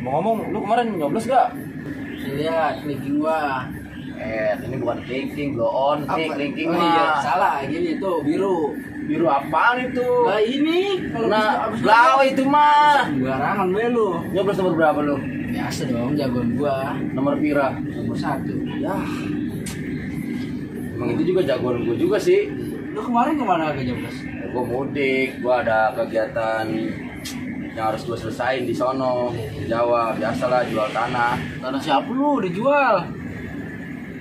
Mau ngomong, lu kemarin nyoblos gak? Saya lihat clicking gua. Ini bukan clinking, blow on, clinking Oh iya, salah. Gini tuh biru. Biru apaan itu? Lah ini kalau blau itu mah. sembarangan be lu. Nyoblos nomor berapa lu? Biasa dong jagoan gua. Nomor pira? Nomor 1. Ya. Emang itu juga jagoan gue juga sih. Lu kemarin kemana ke Jogja? Gue mudik, gue ada kegiatan yang harus gue selesain di sono, di Jawa. Biasalah jual tanah. Tanah siapa lu dijual?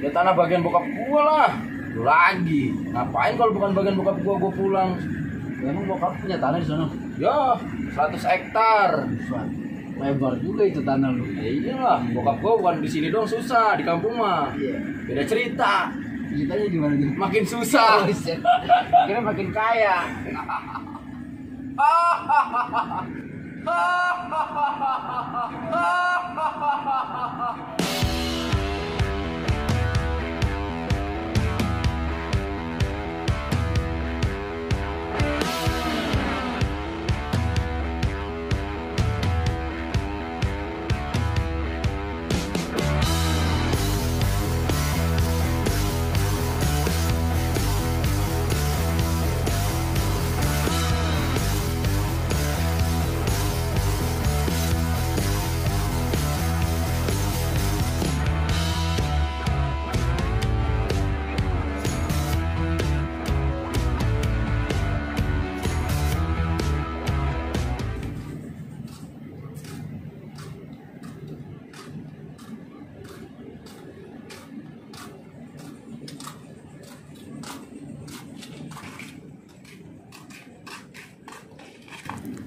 Ya tanah bagian bokap gue lah. Lu lagi. Ngapain kalau bukan bagian bokap gue pulang? Emang bokap punya tanah di sana? Ya, 100 hektar. Lebar juga itu tanah lu. Ya iyalah, bokap gue bukan di sini doang susah, di kampung mah. Iya. Beda cerita. Ceritanya gimana tuh? Makin susah. Kira makin kaya.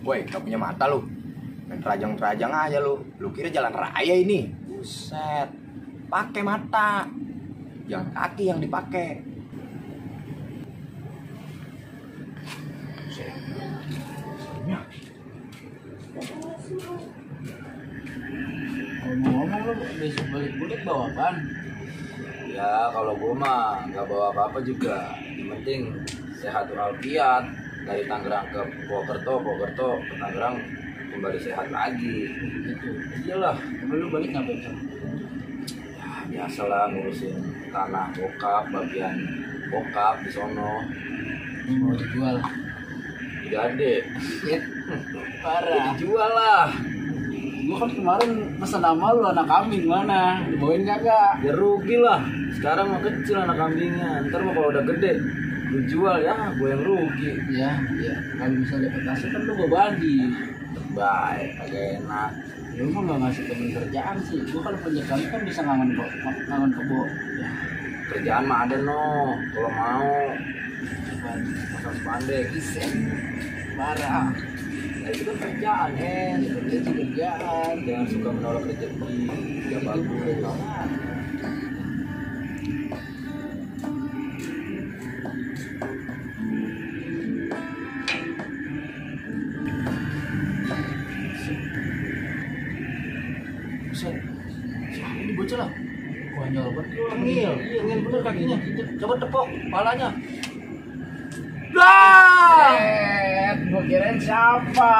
Woi, gak punya mata lu. Main terajang-terajang aja lu. Lu kira jalan raya ini? Buset. Pakai mata. Jangan kaki yang dipakai. Ngomong-ngomong lu besok balik mudik bawa apaan? Ya kalau gue mah nggak bawa apa-apa juga. Yang penting sehat walafiat. Dari Tangerang ke Purwokerto ke Tangerang kembali sehat lagi. Gitu. Iyalah. Tapi lu balik ngapain sama? Ya biasalah ngurusin tanah bokap, bagian bokap di sono. Mau dijual. Gede. Parah. Dijual lah. Gua kan kemarin pesan sama lu anak kambing mana? Dibawain kagak? Ya rugi lah. Sekarang mah kecil anak kambingnya. Ntar mah kalau udah gede lu jual ya, gue yang rugi. Iya, iya. Kalau bisa dapat hasil kan lu gua bagi. Baik, agak enak. Lu mah nggak ngasih temen kerjaan sih. Gua kalau punya kambing kan bisa ngangon kebo. Ya, Kerjaan mah ada no, kalau mau apa? pasang spandek. Parah. Nah, itu kan kerjaan, Itu kerjaan. jangan suka menolak rezeki. Ya bagus. Buset. Siapa ini bocah lah? Konyol banget lu. Ngil, iya ngil bener kakinya. Coba tepok palanya. Gua kirain siapa?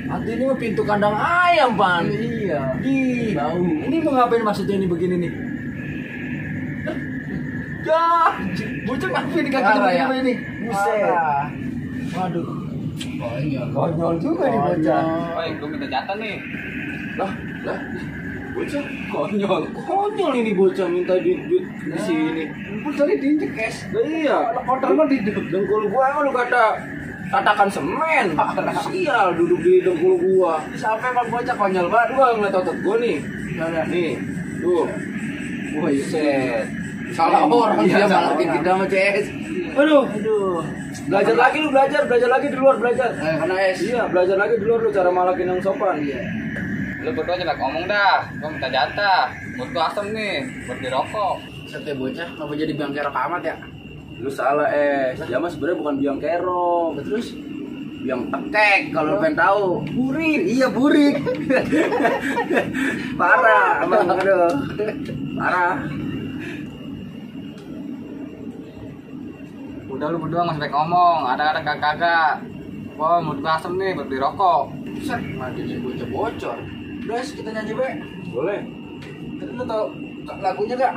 Nanti ini mah pintu kandang ayam, Pan. Iya. Ih, Bau. ini mau ngapain maksudnya ini begini nih? Ya, bocah ngapain di kaki Parah ya? ini? Buset. Parah. Waduh, Konyol. konyol juga nih bocah. Woi, gue minta jatah nih. Lah, bocah konyol. Konyol ini bocah minta duit di sini. Lu tadi diinjek es. Iya, kotor mah di dengkul gua emang lu kata tatakan semen. Sial duduk di dengkul gua. Sampai emang bocah konyol banget. Gua ngeliat otot gua nih. Mana? Nih, tuh. Wah, Set. Salah orang Iya, dia salah malakin orang. kita sama CS. Aduh, Aduh. belajar lagi lu belajar lagi di luar belajar. Kena es. Iya, belajar lagi di luar lu cara malakin yang sopan. Iya. Lu berdua jelek ngomong dah. Gue minta jatah. Buat gue asem nih. Buat dirokok. Sate bocah kenapa jadi biang kerok amat ya? Lu salah dia mah sebenarnya bukan biang kerok. Terus Biang tekek kalau lu pengen tahu. Burik, iya burik. Parah, abang aduh. Parah. Udah lu berdua nggak sampai ngomong. Ada kagak. Wah, mau gue asem nih buat dirokok. Set, matiin bocor-bocor. Udah, kita nyanyi, Be. Boleh. Tapi lu tau lagunya gak?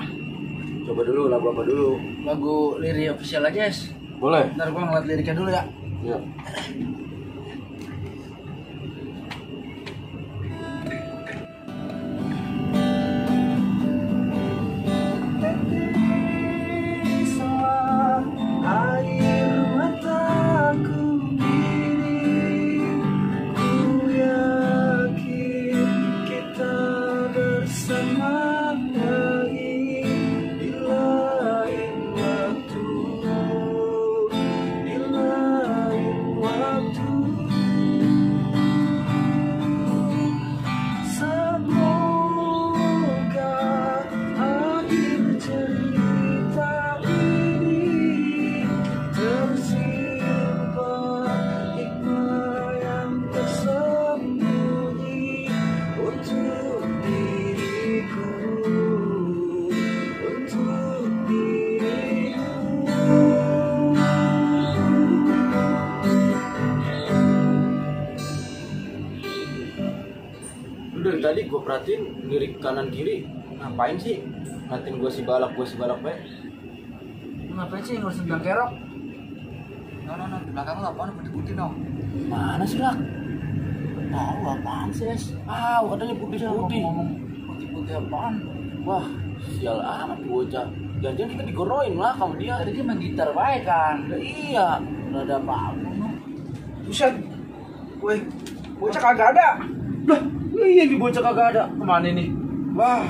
Coba dulu lagu apa dulu? Lagu Liri official aja, Es. Boleh. Ntar gua ngeliat liriknya dulu ya. Ya. Air mataku kini, ku yakin kita bersama lagi di lain waktu, di lain waktu. Semoga akhir cerita ini tersimpan hikmah yang tersembunyi untuk diriku, untuk diriku. Lu dari tadi gue perhatiin lirik kanan kiri ngapain sih? Ngatin gue si balak baik. Ngapain sih ngurusin biang kerok? Nah, di belakang lu apaan putih-putih dong? Mana sih Lak? Tahu apaan sih, Es? Ah, katanya putih-putih. Ngomong putih-putih apaan? Wah, sial amat bocah. Jangan-jangan kita digoroin lah sama dia. Tadi dia main gitar baik kan? Iya. Nggak ada apa-apa. Buset. Woi, bocah kagak ada. Lah, iya di bocah kagak ada. Kemana nih? Wah,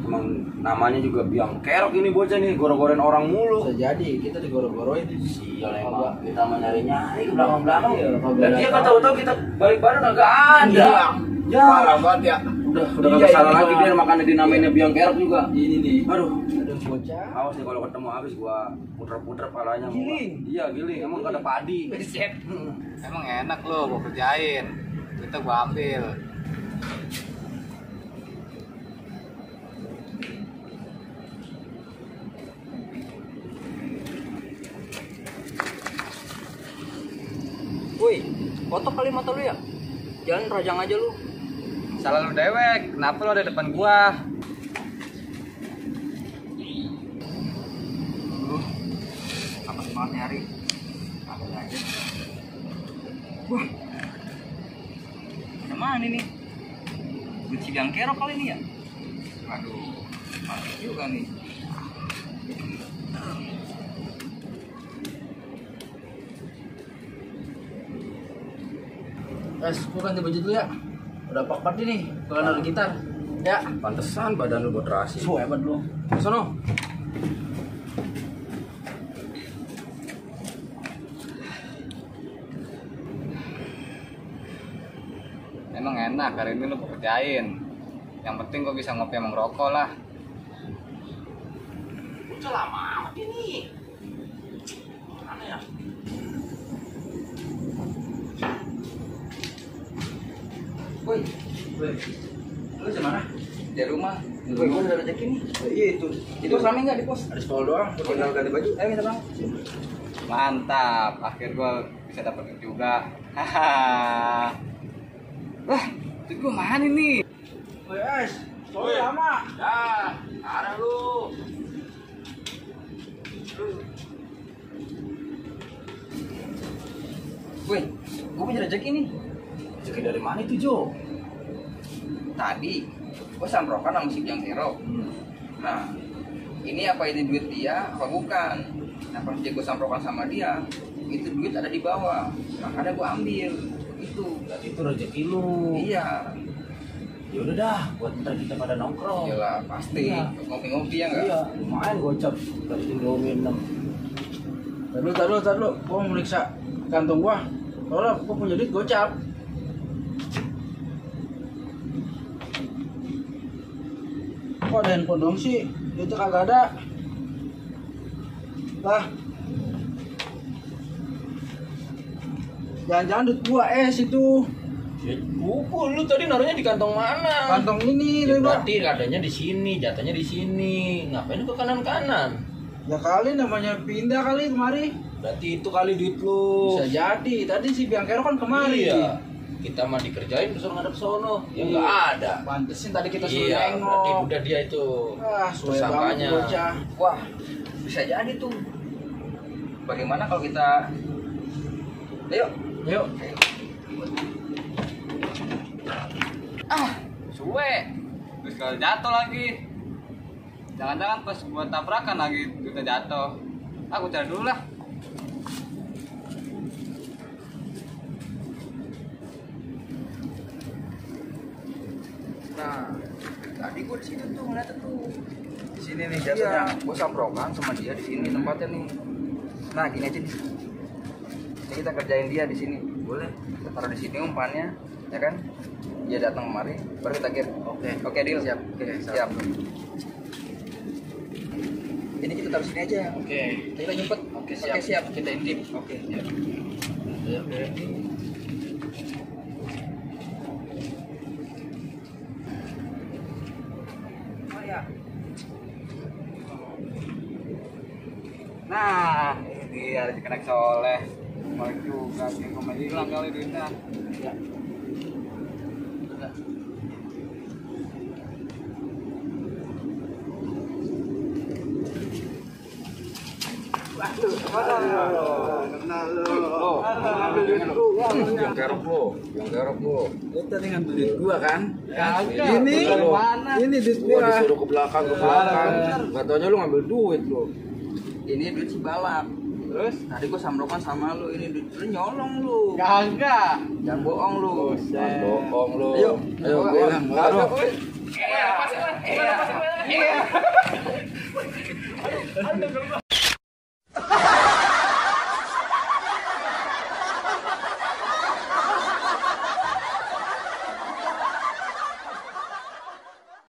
emang namanya juga biang kerok ini bocah nih, goro-gorin orang mulu. Bisa jadi kita digoro-goroin. Sial emang, kita mau nyari-nyari ke belakang-belakang. Iya, Dan dia kan tahu-tahu kita balik badan kagak ada. Ya, Parah banget ya. udah Iya, kagak salah iya, lagi Bang. dia makanya dinamainnya biang kerok juga. Ini nih. Aduh, Ada bocah. awas nih kalau ketemu habis gua puter-puter palanya. Giling. Iya, giling. Emang gak ada padi. Buset. Emang enak lo gua kerjain. Kita gua ambil. Woi, kotok kali mata lu ya? Jangan rajang aja lu. Salah lu dewek. Kenapa lo ada depan gua? Apa semangat nyari? Apa aja? Wah. Mana nih? Duit si biang kerok kali ini ya? Aduh, mati juga nih. Es, gua ganti baju dulu ya. Udah pak nih, bakal ada gitar. Ya. Pantesan badan lu buat terasi. Su hebat lu. Sono. Emang enak, hari ini lu gua kerjain. Yang penting gua bisa ngopi sama ngerokok lah. Bocah lama amat ini. Mana ya? Woi. Woi. Lu di mana? Di rumah. Woi, gua udah rezeki nih. Iya itu. Itu rame enggak di pos? Ada sekolah doang. Gua tinggal ganti baju. Ayo minta bang. Mantap, akhir gua bisa dapat duit juga. Haha. Wah, duit gua mana nih? Woi, Es. Sekolah lama. Ya, ada lu. Woi, gua punya rezeki nih. Rezeki dari mana itu, Jo? Tadi gua samprokan sama si biang kerok. Nah, ini apa ini duit dia apa bukan? Nah, pas dia gua samprokan sama dia, itu duit ada di bawah. Makanya gua ambil. Itu. Berarti itu rezeki lu. Iya. Ya udah dah, buat ntar kita pada nongkrong. Iyalah, pasti. Iya. Ngopi-ngopi ya enggak? Iya, lumayan gocap. Tadi tinggal minum. Tar lu. Gua mau meriksa kantong gua. Soalnya gua punya duit gocap. Kok ada handphone dong sih? Duitnya kagak ada. Lah. Jangan-jangan duit gua itu. Ya, buku lu tadi naruhnya di kantong mana? Kantong ini Ya, dari bang. berarti adanya di sini, jatanya di sini. Ngapain ke kanan-kanan? Ya kali namanya pindah kali kemari. Berarti itu kali duit lu. Bisa jadi. Tadi si biang kerok kan kemari. Iya. kita mah dikerjain disuruh ngadep sono, ya nggak ada. Pantesin tadi kita suruh Iya, nengok. berarti udah dia itu Suwe tersangkanya. banget bocah. Wah, bisa jadi tuh. Bagaimana kalau kita ayo, Yuk. Suwe. Terus kalau jatuh lagi. Jangan-jangan pas buat tabrakan lagi kita jatuh. Aku cari dulu lah. nah tadi gua di situ tuh ngeliat tuh. Di sini nih jatuhnya. Gua samprokan sama dia di sini tempatnya nih. Nah gini aja nih. Ini kita kerjain dia di sini. Boleh. Kita taruh di sini umpannya, ya kan? Dia datang kemari, baru kita kirim. Oke, deal. Siap. Oke, siap. Ini kita taruh sini aja. Oke. Kita jemput. Oke, siap. Kita intip. Oke. Siap. Nah, ini ada dikenek soleh. Balik juga sih, kok hilang kali duitnya. Yang kerok lo. Lu tadi ngambil duit gua kan? Kagak. Ini Mana? ini duit Gua gua. disuruh ke belakang. Gak taunya lu ngambil duit lo. Ini duit si balap. Terus? Tadi gua samrokan sama lu, ini duit lu nyolong lu. Kagak. Jangan bohong lu. Jangan bohong lo. Ayo, gua. bilang, Taruh. Iya.